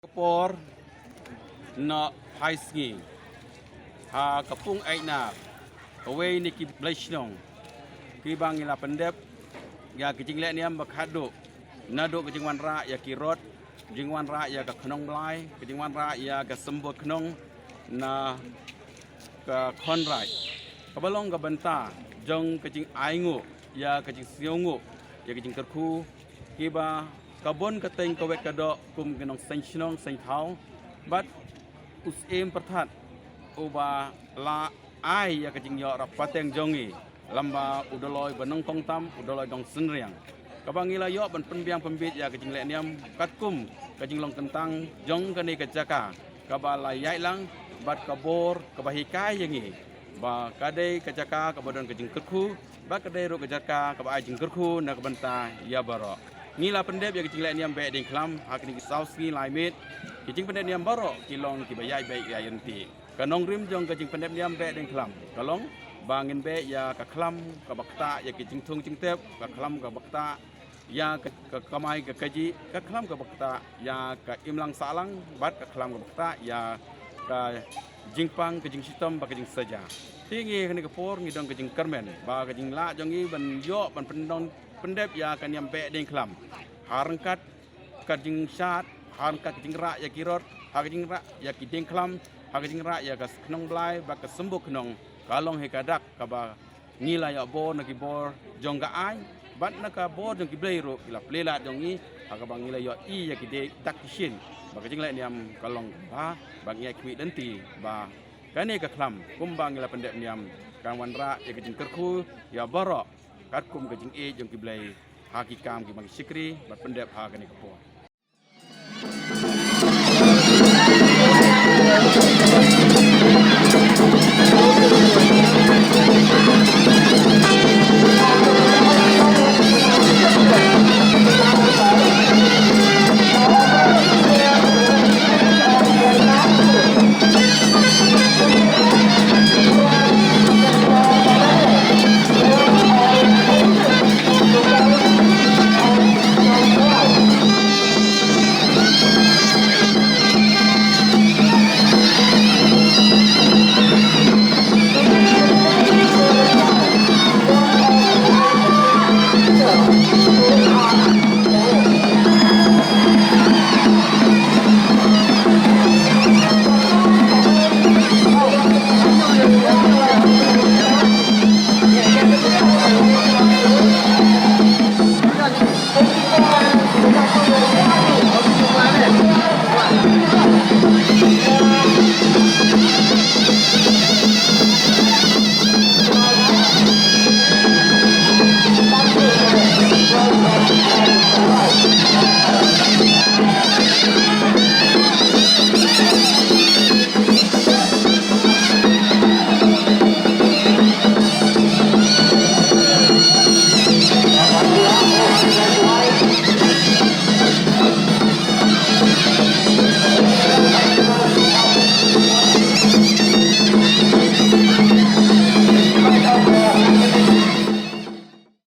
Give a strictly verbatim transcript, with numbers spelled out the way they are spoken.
Ka por na phai sngi ha ka pung Aitnar, kawei na ki blei shnong kiba ngi la pyndep ïa ki jingleh niam ba khatduh, naduh ka jingwanrah ïa ki rot, jingwanrah ïa ka khnong blai, ka jingwanrah ïa ka symboh khnong na ka khonraij, kaba long ka bynta jong ka jingainguh ïa ka jingsngewnguh ïa ka jingkyrkhu, kiba ka bun ka teng ka wet ka doh kum ki nongseng shnong seng thaw, bad u Syiem Pyrthat uba la ai ïa ka jingïoh rap pateng jong ngi lem bad u Dolloi ba nyngkong tam, u Dolloi Dongsynriang, kaba ngi la ïoh ban pynbiang pynbit ïa ka jingleh niam katkum ka jinglong kyntang jong kane ka jaka kaba la ïaid lang bad ka bor kaba hikai ïa ngi ba ka dei ka jaka kaba don ka jingkyrkhu, ba ka dei ruh ka jaka kaba ai jingkyrkhu na ka bynta ïa baroh. Ngi la pyndep ïa ka jingleh niam Behdeiñkhlam ha kine ki saw sngi lai miet. Ki jingpyndep niam baroh ki long kiba ïaid beit ïaid ryntih. Ka nongrim jong ka jingpyndep niam Behdeiñkhlam ka long ba ngin beh ïa ka khlam kaba ktah ïa ki jingthung jingtep, ka khlam kaba ktah ïa ka, ka kamai ka kajih, ka khlam kaba ktah ïa ka imlang sahlang, bad ka khlam kaba ktah ïa ka jingpang ka jingshitom bad ka jingsaja. Te ngi ha kane ka por ngi don ka jingkyrmen ba ka jinglah jong ngi ban ïoh ban pyndon pyndep ïa ka niam Behdeiñkhlam ha ryngkat ka jingshad, ha ryngkat ka jingrah ïa ki rot, ha ka jingrah ïa ki deiñkhlam, ha ka jingrah ïa ka khnong blai bad ka symboh khnong, ka long hi ka dak kaba ngi la ïoh bor na ki bor jong ka aiñ bad na ka bor jong ki blei ruh, ki la plie lad jong ngi ha kaba ngi la ïohi ïa ki dei dak ki shin ba ka jingleh niam ka long bha, ba ngi ïa khmih lynti ba kane ka khlam kumba ngi la pyndep niam kan wanrah ïa ka jingkyrkhu ïa baroh katkum ka jingïeit jong ki blei ha ki kam kiba ngi shakri bad pyndep ha kane ka por.